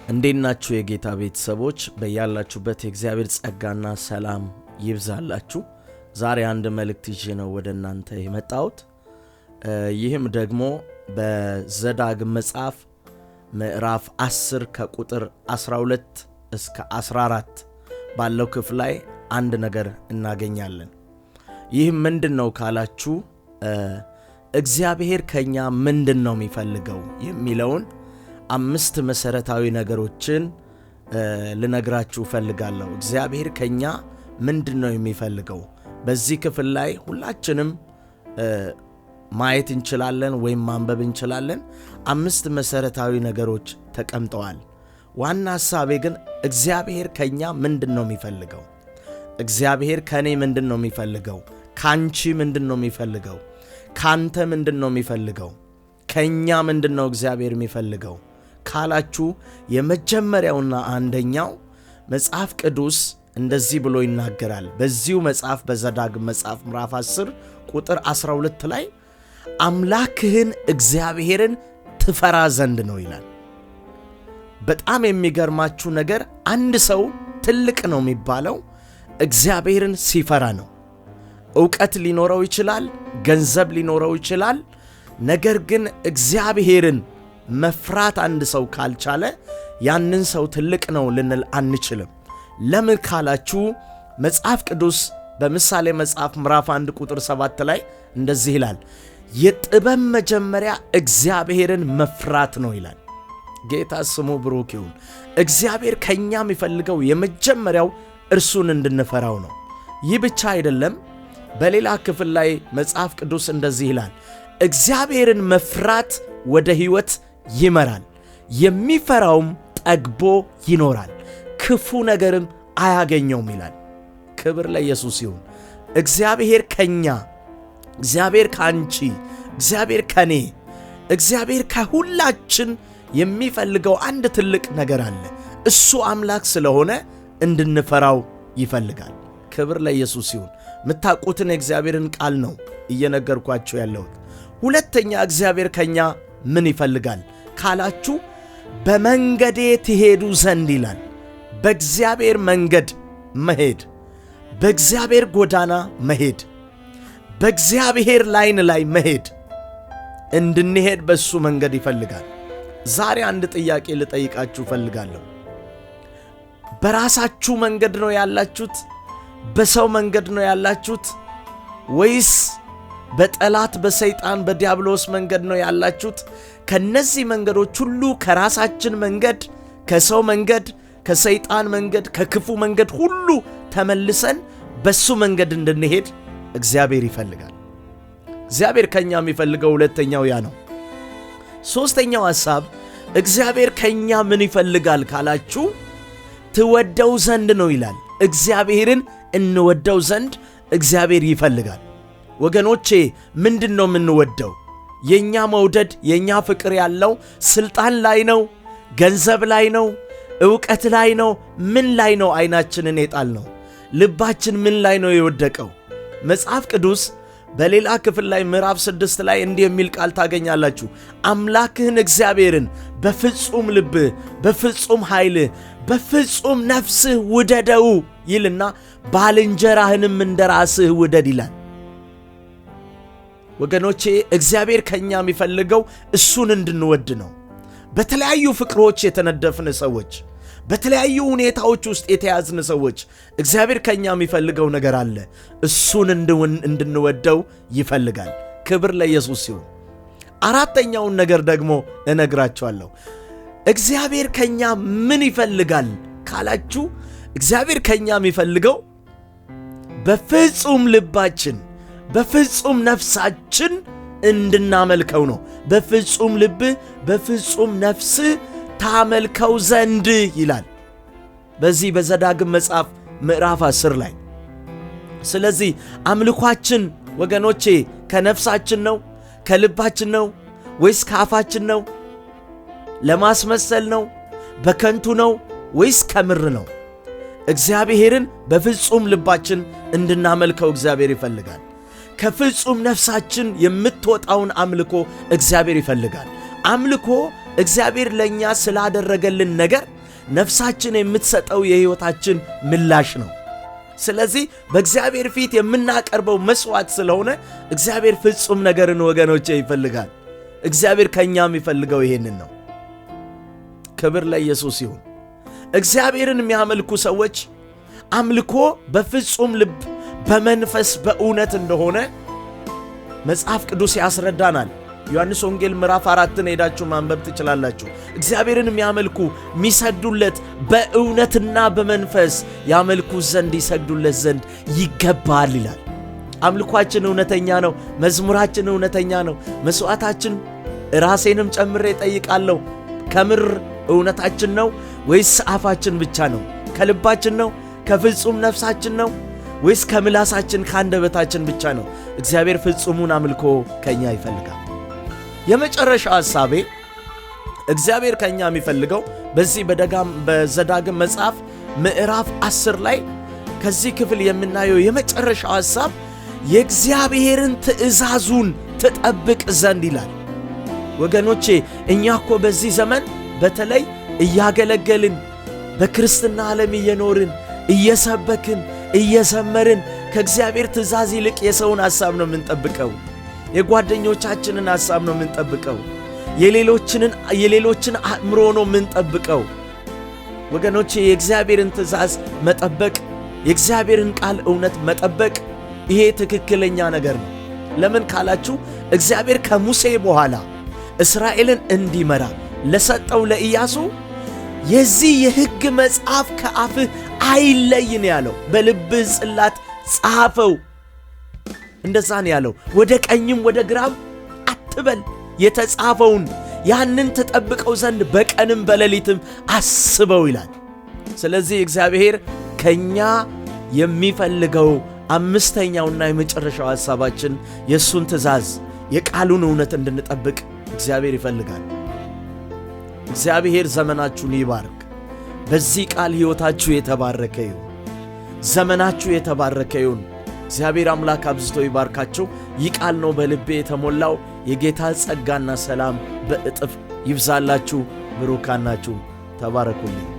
እንዴት ናችሁ የጌታ ቤተሰቦች? በያላችሁበት የእግዚአብሔር ጸጋና ሰላም ይብዛላችሁ። ዛሬ አንድ መልእክት ይዤ ነው ወደ እናንተ የመጣሁት። ይህም ደግሞ በዘዳግም መጽሐፍ ምዕራፍ 10 ከቁጥር 12 እስከ 14 ባለው ክፍል ላይ አንድ ነገር እናገኛለን። ይህም ምንድን ነው ካላችሁ፣ እግዚአብሔር ከኛ ምንድን ነው የሚፈልገው የሚለውን 5 መሰረታዊ ነገሮችን ልነግራችሁ እፈልጋለሁ። እግዚአብሔር ከኛ ምንድን ነው የሚፈልገው? በዚህ ክፍል ላይ ሁላችንም ማየት እንችላለን ወይም ማንበብ እንችላለን። 5 መሰረታዊ ነገሮች ተቀምጠዋል። ዋና ሐሳቤ ግን እግዚአብሔር ከኛ ምንድን ነው የሚፈልገው? እግዚአብሔር ከኔ ምንድን ነው የሚፈልገው? ካንቺ ምንድን ነው የሚፈልገው? ካንተ ምንድን ነው የሚፈልገው? ከኛ ምንድን ነው እግዚአብሔር የሚፈልገው ካላችሁ፣ የመጀመሪያውና አንደኛው መጽሐፍ ቅዱስ እንደዚህ ብሎ ይናገራል። በዚሁ መጽሐፍ በዘዳግም መጽሐፍ ምዕራፍ 10 ቁጥር 12 ላይ አምላክህን እግዚአብሔርን ትፈራ ዘንድ ነው ይላል። በጣም የሚገርማችሁ ነገር አንድ ሰው ትልቅ ነው የሚባለው እግዚአብሔርን ሲፈራ ነው። እውቀት ሊኖረው ይችላል፣ ገንዘብ ሊኖረው ይችላል። ነገር ግን እግዚአብሔርን መፍራት አንድ ሰው ካልቻለ ያንን ሰው ትልቅ ነው ልንል አንችልም። ለምን ካላችሁ፣ መጽሐፍ ቅዱስ በምሳሌ መጽሐፍ ምዕራፍ 1 ቁጥር 7 ላይ እንደዚህ ይላል፣ የጥበብ መጀመሪያ እግዚአብሔርን መፍራት ነው ይላል። ጌታ ስሙ ብሩክ ይሁን። እግዚአብሔር ከኛ የሚፈልገው የመጀመሪያው እርሱን እንድንፈራው ነው። ይህ ብቻ አይደለም። በሌላ ክፍል ላይ መጽሐፍ ቅዱስ እንደዚህ ይላል፣ እግዚአብሔርን መፍራት ወደ ሕይወት ይመራል፣ የሚፈራውም ጠግቦ ይኖራል፣ ክፉ ነገርም አያገኘውም ይላል። ክብር ለኢየሱስ ይሁን። እግዚአብሔር ከኛ፣ እግዚአብሔር ከአንቺ፣ እግዚአብሔር ከኔ፣ እግዚአብሔር ከሁላችን የሚፈልገው አንድ ትልቅ ነገር አለ። እሱ አምላክ ስለሆነ እንድንፈራው ይፈልጋል። ክብር ለኢየሱስ ይሁን። የምታውቁትን የእግዚአብሔርን ቃል ነው እየነገርኳችሁ ያለሁት። ሁለተኛ እግዚአብሔር ከኛ ምን ይፈልጋል ካላችሁ፣ በመንገዴ ትሄዱ ዘንድ ይላል። በእግዚአብሔር መንገድ መሄድ፣ በእግዚአብሔር ጎዳና መሄድ፣ በእግዚአብሔር line ላይ መሄድ፣ እንድንሄድ በሱ መንገድ ይፈልጋል። ዛሬ አንድ ጥያቄ ልጠይቃችሁ እፈልጋለሁ። በራሳችሁ መንገድ ነው ያላችሁት? በሰው መንገድ ነው ያላችሁት? ወይስ በጠላት በሰይጣን በዲያብሎስ መንገድ ነው ያላችሁት? ከነዚህ መንገዶች ሁሉ ከራሳችን መንገድ፣ ከሰው መንገድ፣ ከሰይጣን መንገድ፣ ከክፉ መንገድ ሁሉ ተመልሰን በሱ መንገድ እንድንሄድ እግዚአብሔር ይፈልጋል። እግዚአብሔር ከኛ የሚፈልገው ሁለተኛው ያ ነው። ሶስተኛው ሐሳብ እግዚአብሔር ከኛ ምን ይፈልጋል ካላችሁ፣ ትወደው ዘንድ ነው ይላል። እግዚአብሔርን እንወደው ዘንድ እግዚአብሔር ይፈልጋል። ወገኖቼ፣ ምንድን ነው የምንወደው? የኛ መውደድ የኛ ፍቅር ያለው ስልጣን ላይ ነው? ገንዘብ ላይ ነው? ዕውቀት ላይ ነው? ምን ላይ ነው አይናችንን የጣል ነው? ልባችን ምን ላይ ነው የወደቀው? መጽሐፍ ቅዱስ በሌላ ክፍል ላይ ምዕራፍ 6 ላይ እንዲህ የሚል ቃል ታገኛላችሁ። አምላክህን እግዚአብሔርን በፍጹም ልብህ፣ በፍጹም ኃይልህ፣ በፍጹም ነፍስህ ውደደው ይልና ባልንጀራህንም እንደ ራስህ ውደድ ይላል። ወገኖቼ፣ እግዚአብሔር ከኛ የሚፈልገው እሱን እንድንወድ ነው። በተለያዩ ፍቅሮች የተነደፍን ሰዎች፣ በተለያዩ ሁኔታዎች ውስጥ የተያዝን ሰዎች፣ እግዚአብሔር ከኛ የሚፈልገው ነገር አለ። እሱን እንድንወደው ይፈልጋል። ክብር ለኢየሱስ ይሁን። አራተኛውን ነገር ደግሞ እነግራችኋለሁ። እግዚአብሔር ከኛ ምን ይፈልጋል ካላችሁ፣ እግዚአብሔር ከኛ የሚፈልገው በፍጹም ልባችን በፍጹም ነፍሳችን እንድናመልከው ነው። በፍጹም ልብህ በፍጹም ነፍስህ ታመልከው ዘንድ ይላል በዚህ በዘዳግም መጽሐፍ ምዕራፍ 10 ላይ። ስለዚህ አምልኳችን ወገኖቼ ከነፍሳችን ነው? ከልባችን ነው? ወይስ ከአፋችን ነው? ለማስመሰል ነው? በከንቱ ነው? ወይስ ከምር ነው? እግዚአብሔርን በፍጹም ልባችን እንድናመልከው እግዚአብሔር ይፈልጋል። ከፍጹም ነፍሳችን የምትወጣውን አምልኮ እግዚአብሔር ይፈልጋል። አምልኮ እግዚአብሔር ለእኛ ስላደረገልን ነገር ነፍሳችን የምትሰጠው የሕይወታችን ምላሽ ነው። ስለዚህ በእግዚአብሔር ፊት የምናቀርበው መስዋዕት ስለሆነ እግዚአብሔር ፍጹም ነገርን ወገኖቼ ይፈልጋል። እግዚአብሔር ከኛ የሚፈልገው ይሄንን ነው። ክብር ለኢየሱስ ይሁን። እግዚአብሔርን የሚያመልኩ ሰዎች አምልኮ በፍጹም ልብ በመንፈስ በእውነት እንደሆነ መጽሐፍ ቅዱስ ያስረዳናል። ዮሐንስ ወንጌል ምዕራፍ 4ን ሄዳችሁ ማንበብ ትችላላችሁ። እግዚአብሔርን የሚያመልኩ የሚሰግዱለት በእውነትና በመንፈስ ያመልኩ ዘንድ ይሰግዱለት ዘንድ ይገባል ይላል። አምልኳችን እውነተኛ ነው። መዝሙራችን እውነተኛ ነው። መስዋዕታችን፣ ራሴንም ጨምሬ ጠይቃለሁ፣ ከምር እውነታችን ነው ወይስ አፋችን ብቻ ነው? ከልባችን ነው? ከፍጹም ነፍሳችን ነው ወይስ ከምላሳችን ከአንደበታችን ብቻ ነው? እግዚአብሔር ፍጹሙን አምልኮ ከኛ ይፈልጋል። የመጨረሻ ሐሳቤ እግዚአብሔር ከኛ የሚፈልገው በዚህ በዘዳግም መጽሐፍ ምዕራፍ 10 ላይ ከዚህ ክፍል የምናየው የመጨረሻው ሐሳብ የእግዚአብሔርን ትእዛዙን ትጠብቅ ዘንድ ይላል። ወገኖቼ እኛ እኮ በዚህ ዘመን በተለይ እያገለገልን በክርስትና ዓለም እየኖርን እየሰበክን እየዘመርን ከእግዚአብሔር ትእዛዝ ይልቅ የሰውን ሐሳብ ነው የምንጠብቀው። የጓደኞቻችንን ሐሳብ ነው የምንጠብቀው። የሌሎችን አእምሮ ነው የምንጠብቀው። ወገኖቼ የእግዚአብሔርን ትእዛዝ መጠበቅ፣ የእግዚአብሔርን ቃል እውነት መጠበቅ ይሄ ትክክለኛ ነገር ነው። ለምን ካላችሁ እግዚአብሔር ከሙሴ በኋላ እስራኤልን እንዲመራ ለሰጠው ለኢያሱ የዚህ የሕግ መጽሐፍ ከአፍህ አይለይን ያለው፣ በልብህ ጽላት ጻፈው። እንደዛ ነው ያለው። ወደ ቀኝም ወደ ግራም አትበል፣ የተጻፈውን ያንን ትጠብቀው ዘንድ በቀንም በሌሊትም አስበው ይላል። ስለዚህ እግዚአብሔር ከኛ የሚፈልገው አምስተኛውና የመጨረሻው ሐሳባችን የእሱን ትእዛዝ የቃሉን እውነት እንድንጠብቅ እግዚአብሔር ይፈልጋል። እግዚአብሔር ዘመናችሁን ይባርክ። በዚህ ቃል ሕይወታችሁ የተባረከ ይሁን። ዘመናችሁ የተባረከ ይሁን። እግዚአብሔር አምላክ አብዝቶ ይባርካችሁ። ይህ ቃል ነው በልቤ የተሞላው። የጌታ ጸጋና ሰላም በእጥፍ ይብዛላችሁ። ብሩካን ናችሁ። ተባረኩልኝ።